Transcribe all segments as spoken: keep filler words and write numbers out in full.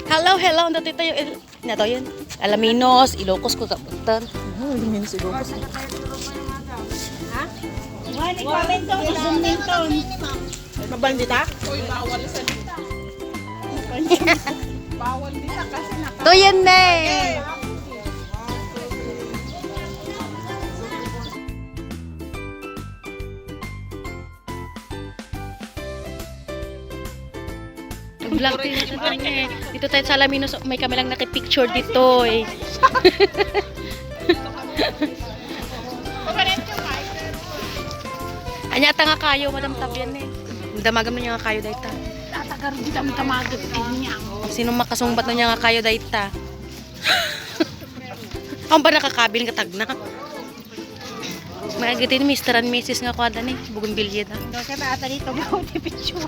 Hello, hello. Anda tayo? Il-, na to yun. Alaminos, Ilocos ko kabutan. Oh, Alaminos, Ilocos. Ha? Wani, comment to, comment to. Mabandita? Uy, bawal sa dita. Bawal dita kasi naka- To yun na eh. Vlog tayo na kami. Dito tayo sa Alaminos, may kami lang nakipicture dito eh. Anya ta nga kayo, Madam Tabian eh. Damagam na niya nga kayo dayta. Tatagar di kami tamagan niya. Sino makasungbat na niya nga kayo dayta? Ang ba nakakabin katagna? May agiti ni Mister and Missus nga kuwada ni Bougainvillea da. Daw siya taata dito, bro, di picture.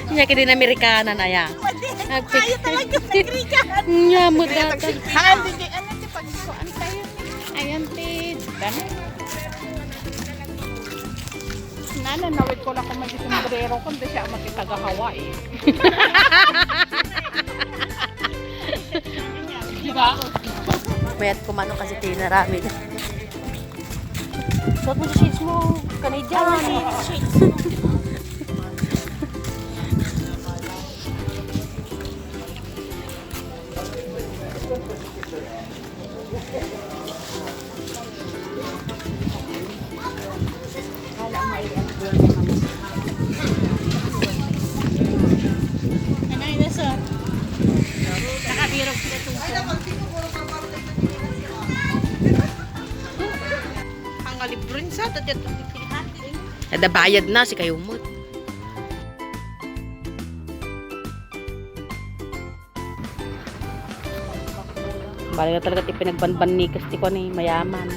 Nya kini Amerikana na ya. Ayaw talaga nagrigan. Nya mo data. Ha, hindi kay ano ti pagkuan tayo. Ayan, ti. Nana, nawid ko lang kung may sombrero ko, hindi siya mati taga Hawaii. Di ba? Mayat kumano kasi tinaramin. Suot mo sa shades mo, Canadian. Ay, shades. Ano yun, sir? Nakabirog sila tungkol. Ang alibrin sa, tadyat ang titihan. Kada bayad na, si kayo mo. Bali na talaga ti pinagbanbannigas ti kuan eh, mayaman.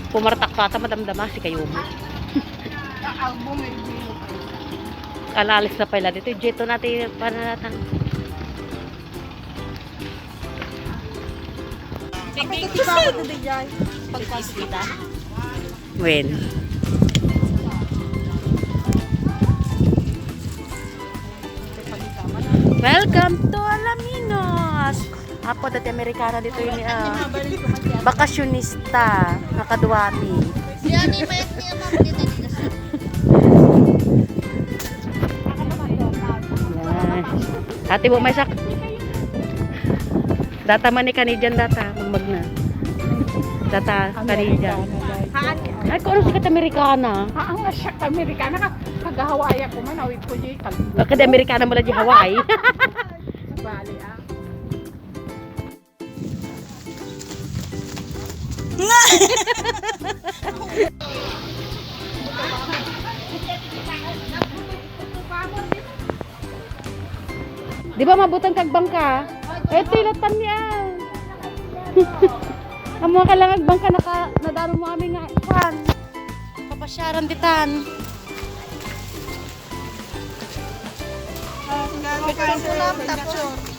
Pumartak pa ata, madamdama si kayo mo. Kalalis na pala dito. Jeto natin panalatan. Apay, ito, ito, ito, Jai. Pagkisita. When? Welcome to Alaminos! Apo, dati Amerikana dito yun, ah. Bakasyonista, nakaduwami. Si Ani, mayat niya, ma'am, dito, dito siya. Yan. Ate mo, may sak-, data man ni Canadian data, magmagna. Data, Canadian. Ay, kung ano sikat Amerikana? Haan nga siya, Amerikana ka. Kagahawaya ko man, awit ko di, kal- Bakit Amerikana mo lang di Hawaii? Bali, ah. Di ba mabutang kag bangka? Ito yung latan niya. Ang mga kailangan bangka naka, nadano mo amin nga, kwan. Papasyaran ditan. Picture ko lang, tapos.